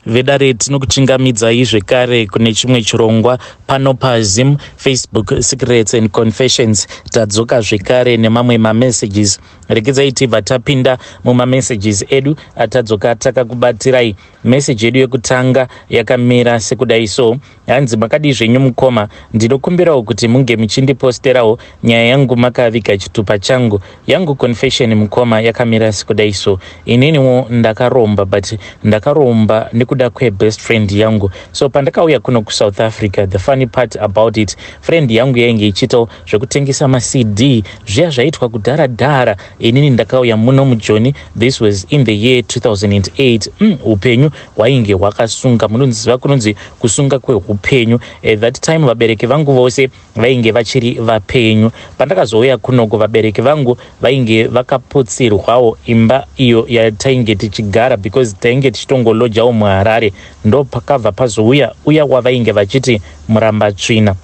Vedare, tinokuchingamidzai zvekare kune chimwe chirongwa pano paZim Facebook Secrets and Confessions. Tadzoka zvekare nemamwe mamessages. Regedzai tibva tapinda mumamessages edu atadzoka takakubatirai. Meseji yedu yekutanga yakamira sekudai so. Hanzi, "Makadii zvenyu mukoma? Ndinokumbirawo kuti munge muchindiposterawo nyaya yangu makaviga chitupa changu. Yangu confession, mukoma, yakamira sekudai so. Ininiwo ndakaromba, but ndakaromba nekuda kwebest friend yangu. So pandakauya kuno kuSouth Africa, the funny part about it, friend yangu yainge ichiitawo zvekutengesa maCD, zviya zvaitwa kudhara dhara. Inini ndakauya muno muJoni, this was in the year 2008. Upenyu hwainge hwakasunga, munonziva kunonzi kusunga kweupenyu. At that time vabereki vangu vose vainge vachiri vapenyu. Pandakazouya kunoko, vabereki vangu vainge vakaputsirwawo imba iyo yatainge tichigara, because tainge tichitongolojawo muHarare. Ndo pakabva pazouya uya wavainge vachiti murambatsvina.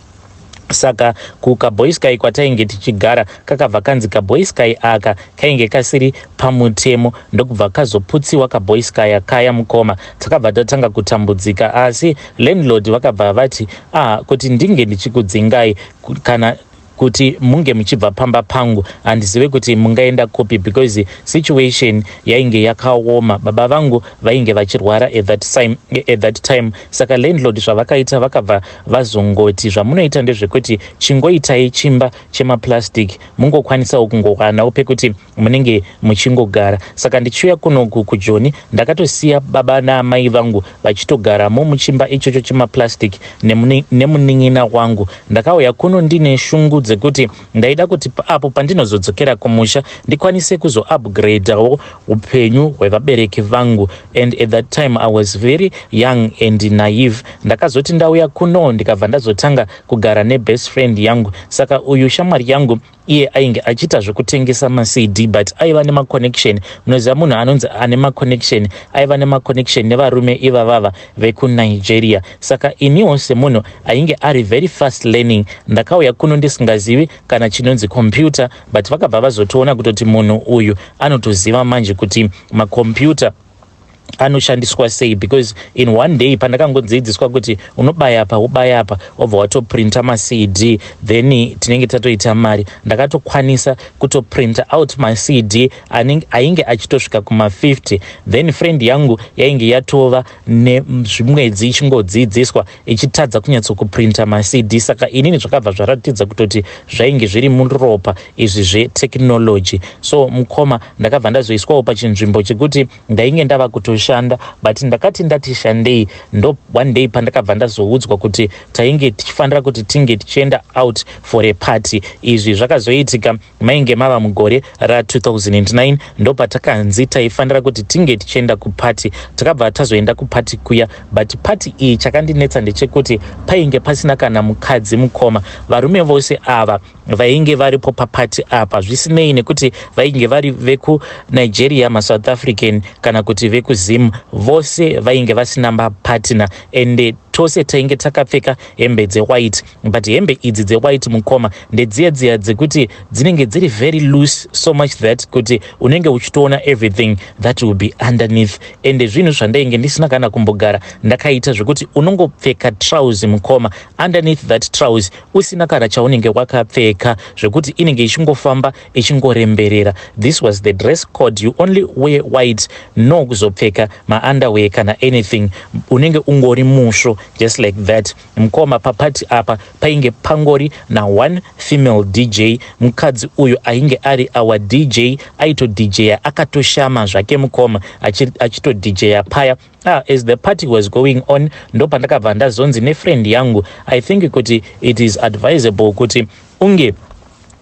Saka kukaboysky kwatainge tichigara, kakabva kanzi kaboysky aka kainge kasiri pamutemo, ndokubva kazoputsiwa kaboysky kaya. Mukoma, takabva tatanga kutambudzika, asi landlord vakabva vati, "Ah, kuti ndinge ndichikudzingai kana kuti munge muchibva pamba pangu, handizive kuti mungaenda kupi," because situation yainge yakaoma. Baba vangu vainge vachirwara at that time. Saka landlord zvavakaita, vakabva vazongoti, "Zvamunoita ndezvekuti chingoitai chimba chemaplastic, mungokwanisawo kungowanawo pekuti munenge muchingogara." Saka ndichiuya kunoku kuJoni, ndakatosiya baba naamai vangu vachitogaramo muchimba ichocho chemaplastic nemunin'ina wangu. Ndakauya kuno ndine shungu dzekuti ndaida kuti apo pandinozodzokera kumusha ndikwanise kuzoupgradewo upenyu hwevabereki vangu. And at that time I was very young and naive. Ndakazoti ndauya kuno, ndikabva ndazotanga kugara nebest friend yangu. Saka uyu shamwari yangu, iye ainge achiita zvekutengesa maCD, but aiva nemaconnection. Munoziva munhu anonzi ane maconnection. Aiva nemaconnection nevarume ivavava vekuNigeria. Saka iniwo semunhu ainge ari very fast learning, ndakauya kuno ndisingazivi kana chinonzi computer, but vakabva vazotoona kutoti munhu uyu anotoziva manje kuti macomputer anoshandiswa sei, because in one day pandakangodzidziswa kuti unobaya apa, ubaya apa, wobva watoprinta maCD, then tinenge tatoita mari. Ndakatokwanisa kutoprinta out maCD ainge achitosvika kuma50. Then friend yangu yainge yatova nezvimwedzi ichingodzidziswa, ichitadza kunyatsokuprinta maCD. Saka inini zvakabva zvaratidza kutoti zvainge zviri muropa izvi zvetechnology. So mukoma, ndakabva ndazoiswawo pachinzvimbo chekuti ndainge ndava kutoshanda, but ndakati ndati shandei, ndo one day pandakabva ndazoudzwa kuti tainge tichifanira kuti tinge tichienda out for a party. Izvi zvakazoitika mainge mava mugore ra2009. Ndo patakanzi taifanira kuti tinge tichienda kupati. Takabva tazoenda kupati kuya, but pati iyi, chakandinetsa ndechekuti painge pasina kana mukadzi, mukoma. Varume vose ava vainge varipo papati apa, zvisinei nekuti vainge vari vekuNigeria, maSouth African kana kuti vekuZim, vose vainge vasina mapartner. Ende tose tainge takapfeka hembe dzewhite, but hembe idzi dzewhite, mukoma, ndedziya dziya dzekuti dzinenge dziri very loose, so much that kuti unenge uchitoona everything that will be underneath. Ende zvinhu zvandainge ndisina kana kumbogara ndakaita, zvekuti unongopfeka trouse, mukoma, underneath that trouse usina kana chaunenge wakapfeka, zvekuti inenge ichingofamba ichingoremberera. This was the dress code: you only wear white, no kuzopfeka maunderwear kana anything, unenge ungori musvo just like that. Mukoma, papati apa painge pangori naone female DJ. Mukadzi uyu ainge ari our DJ, aitodjya akatoshama zvake, mukoma, achitodjya paya. Ah, as the party was going on, ndo pandakabva ndazonzi nefriend yangu, "I think kuti it is advisable kuti unge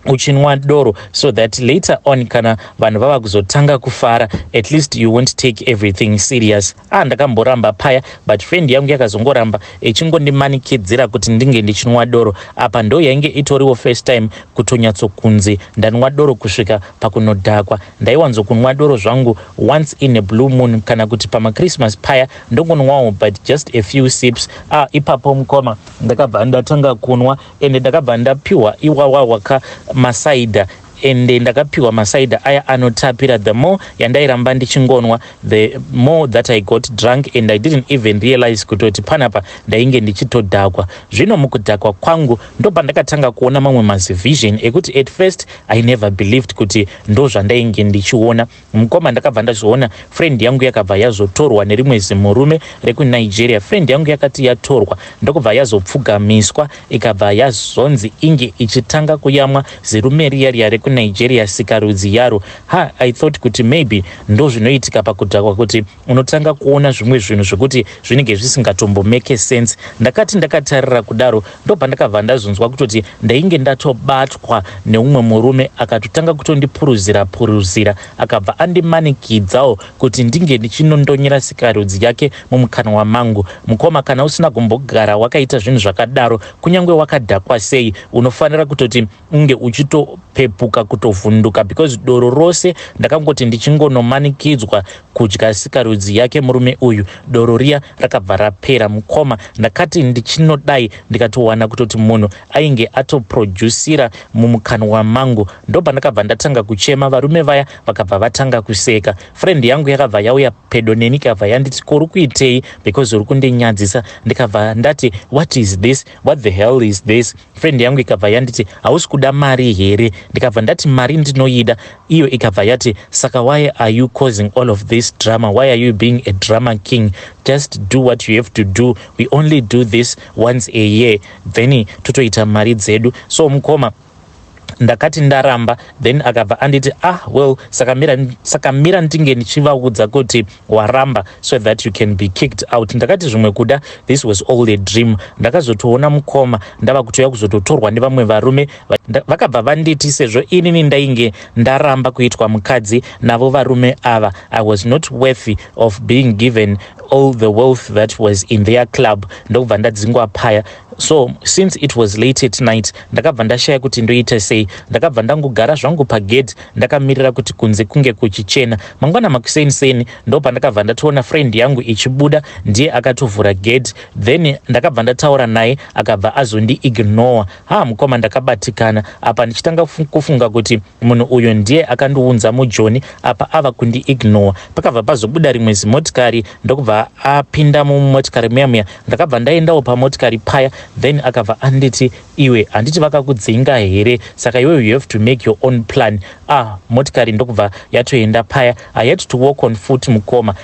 uchinwa doro, so that later on kana vanhu vava kuzotanga kufara, at least you won't take everything serious." Ah, ndakamboramba paya, but friend yangu yakazongoramba ichingondimanikidzira kuti ndinge ndichinwa doro. Apa ndo yainge itoriwo first time kutonyatsokunzi ndanwa doro kusvika pakunodhakwa. Ndaiwanzokunwa doro zvangu once in a blue moon, kana kuti pamachristmas paya ndongonwawo, but just a few sips. Ah, ipapo, mukoma, ndakabva ndatanga kunwa, ende ndakabva ndapiwa iwawa waka macider. Ende ndakapiwa macider aya anotapira. The more yandairamba ndichingonwa, the more that I got drunk, and I didn't even realize kutoti panapa ndainge ndichitodhakwa. Zvino mukudhakwa kwangu ndopandakatanga kuona mamwe mazivision ekuti at first I never believed kuti ndo zvandainge ndichiona. Mukoma, ndakabva ndazoona friend yangu yakabva yazotorwa nerimwe zimurume rekuNigeria. Friend yangu yakati yatorwa, ndokubva yazopfugamiswa, ikabva yazonzi inge ichitanga kuyamwa zirume riya riya rekuNigeria sikarudzi yaro. Ha, I thought kuti maybe ndo zvinoitika pakudhakwa, kuti unotanga kuona zvimwe zvinhu zvekuti zvinenge zvisingatombomake sense. Ndakati ndakatarira kudaro, ndobva ndakabva ndazonzwa kutoti ndainge ndatobatwa neumwe murume akatotanga kutondipuruzira puruzira, akabva andimanikidzawo kuti ndinge ndichinondonyera sikarudzi yake mumukanwa mangu. Mukoma, kana usina kumbogara wakaita zvinhu zvakadaro, kunyange wakadhakwa sei, unofanira kutoti unge uchitopepuka, kutovhunduka, because doro rose ndakangoti ndichingonomanikidzwa kudya sikarudzi yake murume uyu, doro riya rakabva rapera. Mukoma, ndakati ndichinodai, ndikatowana kutoti munhu ainge atoproducira mumukanwa mangu. Ndobva ndakabva ndatanga kuchema. Varume vaya vakabva vatanga kuseka. Friend yangu yakabva yauya pedo neni, ikabva yanditi, "Kuri kuitei? Because uri kundinyadzisa." Ndikabva ndati, "What is this? What the hell is this?" Friend yangu ikabva yanditi, "Hausi kuda mari here?" Ndikabva ndati, "Mari ndinoida." Iyo ikabva yati, "Saka why are you causing all of this drama? Why are you being a drama king? Just do what you have to do. We only do this once a year, then totoita mari dzedu." So mukoma, ndakati ndaramba, then akabva anditi, "Ah well, saka mira ndinge ndichivaudza kuti waramba so that you can be kicked out." Ndakati zvimwe kuda this was all a dream. Ndakazotoona, mukoma, ndava kutouya kuzototorwa nevamwe varume. Vakabva vanditi sezvo inini ndainge ndaramba kuitwa mukadzi navo varume ava, I was not worthy of being given all the wealth that was in their club. Ndokubva ndadzingwa paya. So since it was late at night, ndakabva ndashaya kuti ndoita sei. Ndakabva ndangogara zvangu pagate, ndakamirira kuti kunze kunge kuchichena. Mangwana makuseniseni ndo pandakabva ndatoona friend yangu ichibuda, ndiye akatovhura gate. Then ndakabva ndataura naye, akabva azondiignore. Ha, mukoma, ndakabatikana apa ndichitanga kufunga kuti munhu uyu ndiye akandiunza mujoni, apa ava kundiignore. Pakabva pazobuda rimwe zimotikari, ndokubva apinda mumotikari muya muya. Ndakabva ndaendawo pamotikari paya. Then akabva anditi, "Iwe, handiti vakakudzinga here? Saka iwe you have to make your own plan." Ah, motikari ndokubva yatoenda paya. I had to walk on foot, mukoma,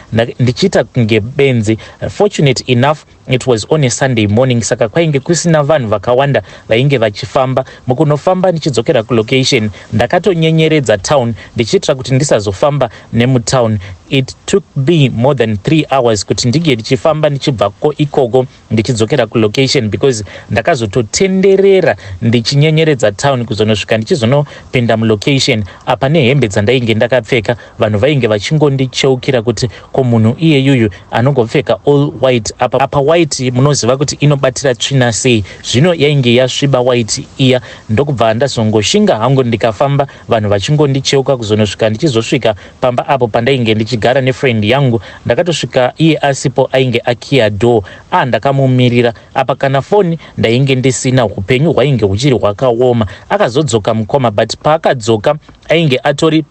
ndichiita kunge benzi. Fortunate enough, it was on a Sunday morning, saka kwainge kusina vanhu vakawanda vainge vachifamba. Mukunofamba ndichidzokera kulocation, ndakatonyenyeredza town ndichiitira kuti ndisazofamba nemutown. It took me more than 3 hours kuti ndinge ndichifamba ndichibvako ikoko ndichidzokera kulocation, because ndakazototenderera ndichinyenyeredza town kuzonosvika ndichizonopinda mulocation. Apa nehembe dzandainge ndakapfeka, vanhu vainge vachingondicheukira kuti, "Ko munhu iyeyuyu anongopfeka all white apa?" Apa white munoziva kuti inobatira tsvina sei. Zvino yainge yasviba white iya. Ndokubva ndazongoshinga hangu ndikafamba, vanhu vachingondicheuka, kuzonosvika ndichizosvika pamba apo pandainge ndichigara nefriend yangu. Ndakatosvika iye asipo, ainge akiya door. A, ndakamumirira apa, kana foni ndainge ndisina. Upenyu hwainge huchiri hwakaoma. Akazodzoka, mukoma, but paakadzoka ainge atori,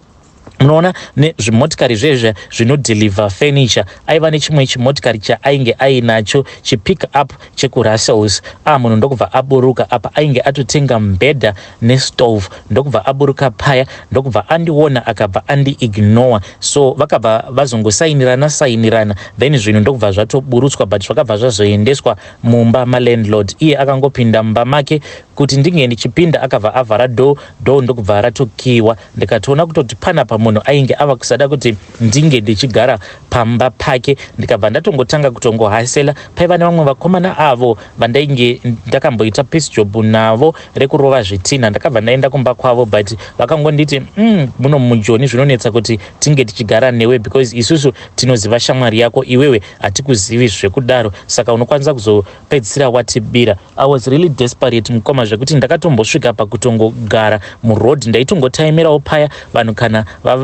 munoona, nezvimotikari zvezve zvinodeliver furniture. Aiva nechimwe chimotikari chaainge ainacho, chipick up chekuRussells. A, munhu ndokubva aburuka. Apa ainge atotenga mubhedha nestove. Ndokubva aburuka paya, ndokubva andiona, akabva andiignore. So vakabva vazongosainirana sainirana, then zvinhu ndokubva zvatoburutswa, but zvakabva zvazoendeswa mumba malandlord. Iye akangopinda mumba make, kuti ndinge ndichipinda akabva avhara door, door ndokubva ratokiwa. Ndikatoona kutoti panapa munhu ainge ava kusada kuti ndinge ndichigara pamba pake. Ndikabva ndatongotanga kutongohustler. Paiva nevamwe vakomana avo vandainge ndakamboita piece job navo rekurova zvitina. Ndakabva ndaenda kumba kwavo, but vakangonditi, muno mujoni zvinonetsa kuti tinge tichigara newe, because isusu tinoziva shamwari yako, iwewe hatikuzivi zvekudaro, saka unokwanisa kuzopedzisira watibira." I was really desperate, mukoma, zvekuti ndakatombosvika pakutongogara muroad. Ndaitongotaimirawo paya vanhu kana vava.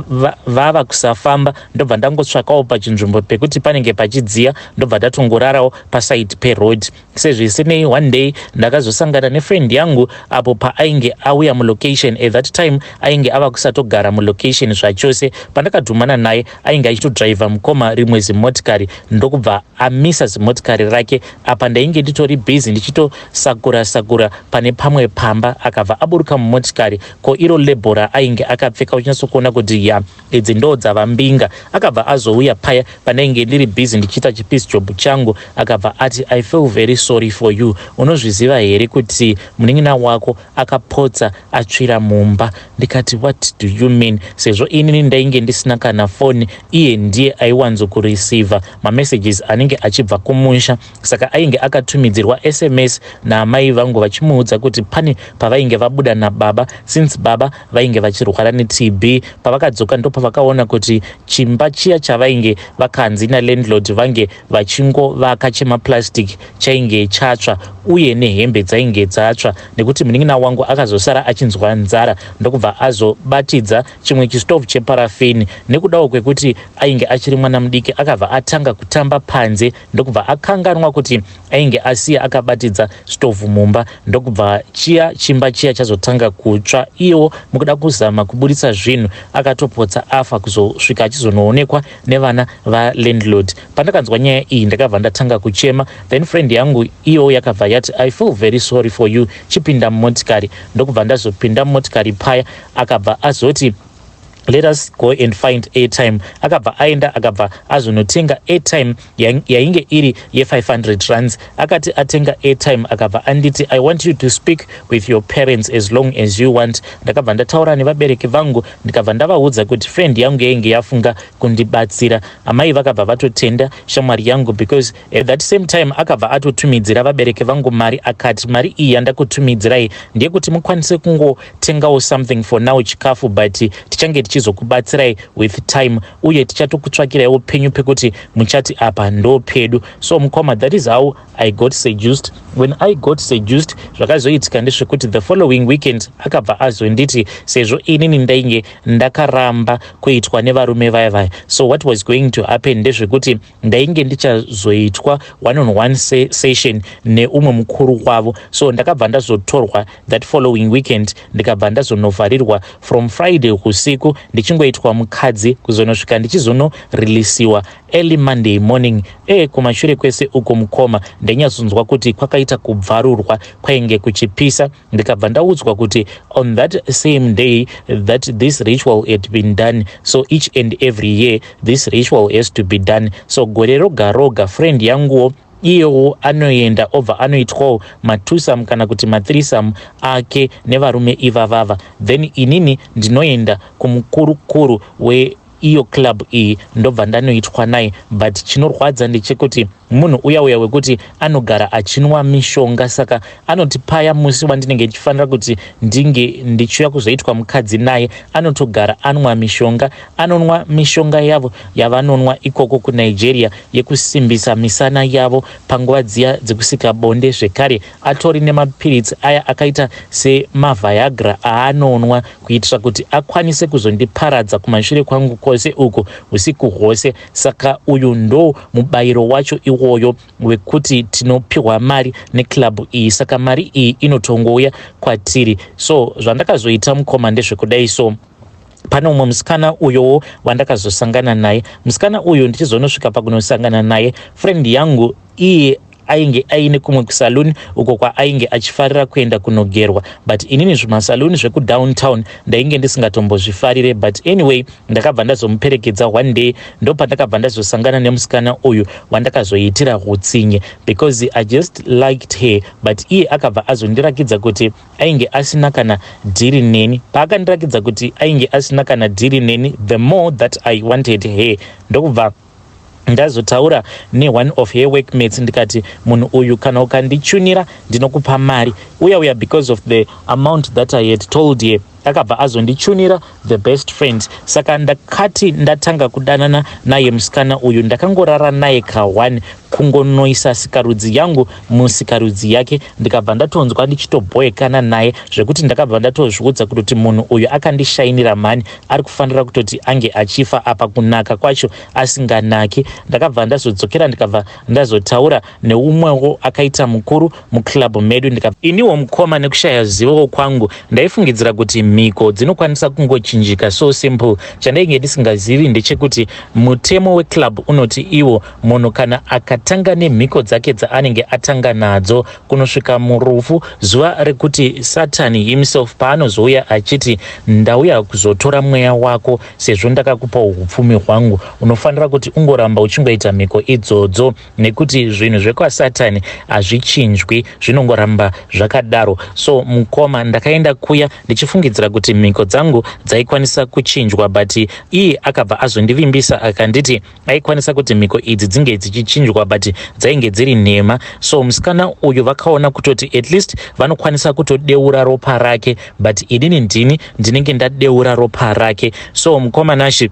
Vava kusafamba, ndobva ndangotsvakawo pachinzvimbo pekuti panenge pachidziya, ndobva ndatongorarawo paside peroad. Sezvisinei, one day ndakazosangana nefriend yangu apo paainge auya mulocation. At that time ainge ava kusatogara mulocation zvachose. Pandakadhumana naye, ainge achitodhiraivha, mukoma, rimwe zimotikari, ndokubva amisa zimotikari rake. Apa ndainge nditori busy ndichitosakura sakura pane pamwe pamba. Akabva aburuka mumotikari. Ko iro label raainge akapfeka, uchinyatsokuona kuti ya, idzi ndo dzava mbinga. Akabva azouya paya pandainge ndiri busy ndichiita chipiece job changu. Akabva ati, "I feel very sorry for you. Unozviziva here kuti munin'ina wako akapotsa atsvira mumba?" Ndikati, "What do you mean?" Sezvo inini ndainge ndisina kana foni, iye ndiye aiwanzokureceiva mamessages anenge achibva kumusha. Saka ainge akatumidzirwa SMS naamai vangu vachimuudza kuti pane pavainge vabuda nababa, since baba vainge vachirwara neTB. Pavakadzoka, ndo pavakaona kuti chimba chiya chavainge vakanzi nalandlord vange vachingovaka chemaplastic chainge chatsva, uye nehembe dzainge dzatsva, nekuti munin'ina wangu akazosara achinzwa nzara, ndokubva azobatidza chimwe chistovhu cheparafini. Nekudawo kwekuti ainge achiri mwana mudiki, akabva atanga kutamba panze, ndokubva akanganwa kuti ainge asiya akabatidza stovhu mumba, ndokubva chiya chimba chiya chazotanga kutsva. Iyewo mukuda kuzama kuburitsa zvinhu akatopotsa afa, kuzosvika achizonoonekwa nevana valandlord. Pandakanzwa nyaya iyi, ndakabva ndatanga kuchema. Then friend yangu iyowo yakabva yati, "I feel very sorry for you, chipinda mumotikari." Ndokubva ndazopinda mumotikari paya. Akabva azoti, "Let us go and find airtime." Akabva aenda, akabva azonotenga airtime yainge iri ye500 rands. Akati atenga airtime, akabva anditi, "I want you to speak with your parents as long as you want." Ndakabva ndataura nevabereki vangu, ndikabva ndavaudza kuti friend yangu yainge yafunga kundibatsira. Amai vakabva vatotenda shamwari yangu, because at that same time akabva atotumidzira vabereki vangu mari. Akati, "Mari iyi yandakutumidzirai ndeyekuti mukwanise kungotengawo something for now, chikafu, but tichange tichizokubatsirai with time, uye tichatokutsvakiraiwo penyu pekuti muchati apa ndo pedu." So mukoma, that is how I got seduced. When I got seduced, zvakazoitika ndezvekuti the following weekend akabva azonditi, sezvo inini ndainge ndakaramba kuitwa nevarume vaya vaya, so what was going to happen ndezvekuti ndainge ndichazoitwa one on one session neumwe mukuru wavo. So ndakabva ndazotorwa that following weekend, ndikabva ndazonovharirwa from Friday usiku ndichingoitwa mukadzi, kuzonosvika ndichizonoreleasiwa early Monday morning. Kumashure kwese uko, mukoma, ndainyatsonzwa kuti kwakaita kubvarurwa, kwainge kuchipisa. Ndikabva ndaudzwa kuti on that same day that this ritual had been done, so each and every year this ritual has to be done. So gore roga roga friend yanguwo iyewo anoenda, obva anoitwawo matwosome kana kuti mathreesome ake nevarume ivavava. Then inini ndinoenda kumukurukuru weiyo club iyi, ndobva ndanoitwa naye. But chinorwadza ndechekuti munhu uya uya wekuti anogara achinwa mishonga. Saka anoti paya musi wandinenge ndichifanira kuti ndinge ndichiuya kuzoitwa mukadzi naye, anotogara anwa mishonga. Anonwa mishonga yavo yavanonwa ikoko kuNigeria yekusimbisa misana yavo panguva dziya dzekusika bonde. Zvekare atori nemapiritsi aya akaita semaViagra aanonwa kuitira kuti akwanise kuzondiparadza kumashure kwangu kwose uku usiku hwose. Saka uyu ndo mubayiro wacho iwoyo wekuti tinopiwa mari neclub iyi. Saka mari iyi inotongouya kwatiri. So zvandakazoita, mukoma, ndezvekudai. So pane umwe musikana uyowo wandakazosangana naye. Musikana uyu, ndichizonosvika pakunosangana naye, friend yangu iye ainge aine kumwe kusaluni uko kwaainge achifarira kuenda kunogerwa, but inini zvimasaluni zvekudowntown ndainge ndisingatombozvifarire. But anyway, ndakabva ndazomuperekedza one day. Ndopandakabva ndazosangana nemusikana uyu wandakazoitira utsinye, because I just liked her. But iye akabva azondirakidza kuti ainge asina kana deal neni. Paakandirakidza kuti ainge asina kana deal neni, the more that I wanted her. Ndokubva ndazotaura neone of her workmates, ndikati, "Munhu uyu kana ukandichunira, ndinokupa mari." Uya uya, because of the amount that I had told her, Akabva azondichunira the best friend. Saka ndakati ndatanga kudanana naye musikana uyu, ndakangorara naye ka1, kungonoisa sikarudzi yangu musikarudzi yake, ndikabva ndatonzwa ndichitobhoekana naye, zvekuti ndakabva ndatozviudza kutoti munhu uyu akandishainira mhani, ari kufanira kutoti ange achifa. Apa kunaka kwacho asinganaki. Ndakabva ndazodzokera, ndikabva ndazotaura neumwewo akaita mukuru muclub medu. Iniwo mukoma, nekushaya zivo kwangu, ndaifungidzira kuti mhiko dzinokwanisa kungochinjika so simple. Chandainge ndisingazivi ndechekuti mutemo weclub unoti iwo munhu kana akatanga nemhiko dzake dzaanenge atanga nadzo kunosvika murufu, zuva rekuti Satani himself paanozouya achiti, "Ndauya kuzotora mweya wako sezvo ndakakupa upfumi hwangu," unofanira kuti ungoramba uchingoita mhiko idzodzo, nekuti zvinhu zvekwaSatani hazvichinjwi, zvinongoramba zvakadaro. So mukoma, ndakaenda kuya ndichifungidzira kuti mhiko dzangu dzaikwanisa kuchinjwa, but iye akabva azondivimbisa, akanditi aikwanisa kuti mhiko idzi dzinge dzichichinjwa, but dzainge dziri nhema. So musikana uyu vakaona kutoti at least vanokwanisa kutodeura ropa rake, but inini ndini ndinenge ndadeura ropa rake. So mukoma Nashi,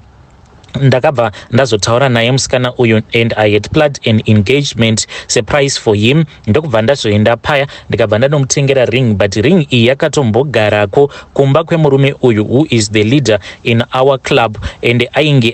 ndakabva ndazotaura naye musikana uyu, and I had planned an engagement surprise for him. Ndokubva ndazoenda paya, ndikabva ndanomutengera ring, but ring iyi yakatombogarako kumba kwemurume uyu who is the leader in our club, and ainge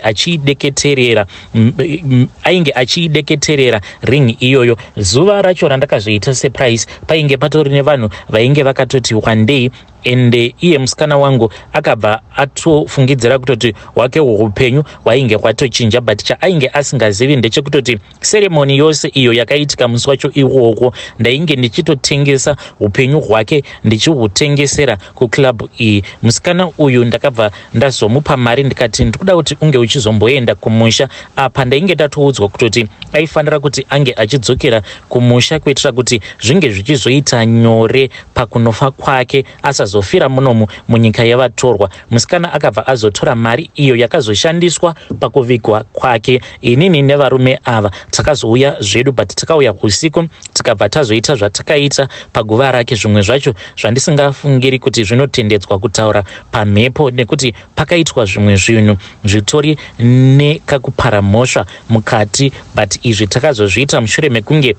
achiideketerera ring iyoyo. Zuva racho randakazoita surprise, painge patori nevanhu vainge vakatoti one day, ende iye musikana wangu akabva atofungidzira kutoti hwake upenyu hwainge hwatochinja, but chaainge asingazivi ndechekutoti ceremony yose iyo yakaitika musi wacho iwoko, ndainge ndichitotengesa upenyu hwake, ndichihutengesera kuclub iyi. Musikana uyu ndakabva ndazomupa mari, ndikati ndikuda kuti unge uchizomboenda kumusha. Apa ndainge ndatoudzwa kutoti aifanira kuti ange achidzokera kumusha kuitira kuti zvinge zvichizoita nyore pakunofa kwake, asazofira munomu munyika yavatorwa. Musikana akabva azotora mari iyo yakazoshandiswa pakuvigwa kwake. Inini nevarume ava takazouya zvedu, but takauya usiku, tikabva tazoita zvatakaita paguva rake, zvimwe zvacho zvandisingafungiri kuti zvinotendedzwa kutaura pamhepo, nekuti pakaitwa zvimwe zvinhu zvitori nekakupara mhosva mukati, but izvi takazozviita mushure mekunge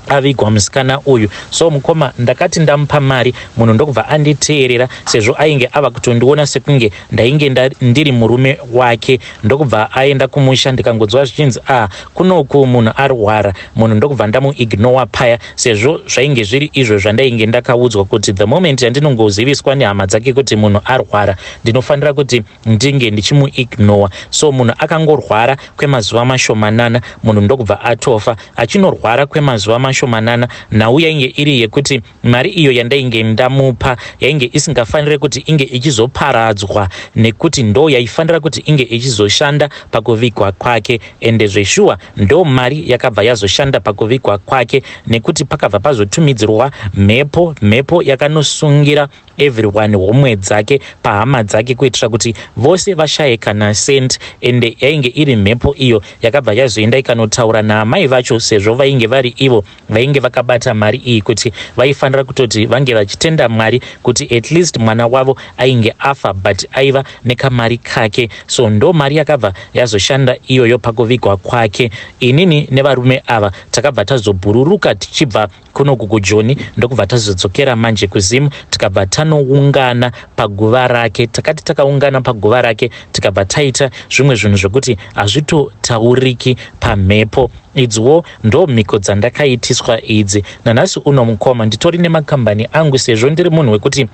avigwa musikana uyu. So mukoma, ndakati ndamupa mari, munhu ndokubva anditeerera, sezvo ainge ava kutondiona sekunge ndainge ndiri murume wake. Ndokubva aenda kumusha, ndikangonzwa zvichinzi, "A ah, kunoku munhu arwara." Munhu ndokubva ndamuignora paya, sezvo zvainge zviri izvo zvandainge ndakaudzwa kuti the moment yandinongoziviswa nehama dzake kuti munhu arwara, ndinofanira kuti ndinge ndichimuignora. So munhu akangorwara kwemazuva mashomanana, munhu ndokubva atofa. Achinorwara kwemazuva mashomanana, nhau yainge iri yekuti mari iyo yandainge ndamupa yainge isingafaniri kuti inge ichizoparadzwa, nekuti ndo yaifanira kuti inge ichizoshanda pakuvigwa kwake. Ende zveshuwa ndo mari yakabva yazoshanda pakuvigwa kwake, nekuti pakabva pazotumidzirwa mhepo. Mhepo yakanosungira everyone homwe dzake pahama dzake kuitira kuti vose vashaye kana cent. Ende yainge iri mhepo iyo yakabva yazoenda ikanotaura naamai vacho, sezvo vainge vari ivo vainge vakabata mari iyi, kuti vaifanira kutoti vange vachitenda Mwari kuti at least mwana wavo ainge afa, but aiva nekamari kake. So ndo mari yakabva yazoshanda iyoyo pakuvigwa kwake. Inini nevarume ava takabva tazobhururuka tichibva kunoku kuJoni, ndokubva tazodzokera manje kuZimu, tikabva tanoungana paguva rake. Takati takaungana paguva rake, tikabva taita zvimwe zvinhu zvekuti hazvitotauriki pamhepo. Idziwo ndo mhiko dzandakaitiswa idzi. Nanhasi uno mukoma, nditori nemakambani angu, sezvo ndiri munhu wekuti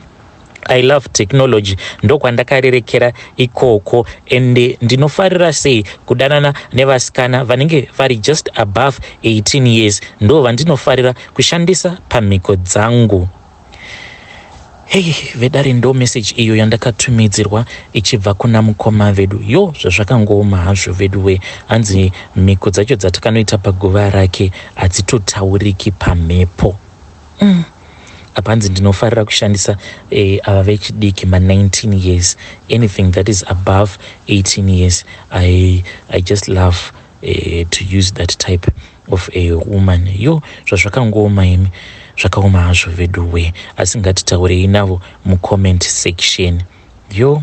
I love technology, ndokwandakarerekera ikoko. Ende ndinofarira sei kudanana nevasikana vanenge vari just above 18 years, ndo vandinofarira kushandisa pamhiko dzangu. Hei vedare, ndo meseji iyo yandakatumidzirwa ichibva kuna mukoma vedu. Yo, zvazvakangooma hazvo vedu we. Hanzi mhiko dzacho dzatakanoita paguva rake hadzitotauriki pamhepo. Apa hanzi ndinofarira kushandisa ava vechidiki, ma19 years, anything that is above 18 years. I just love to use that type of a woman. Yo, zvazvakangooma imi, zvakaoma hazvo vedu we, asi ngatitaurei navo mucomment section. Yo.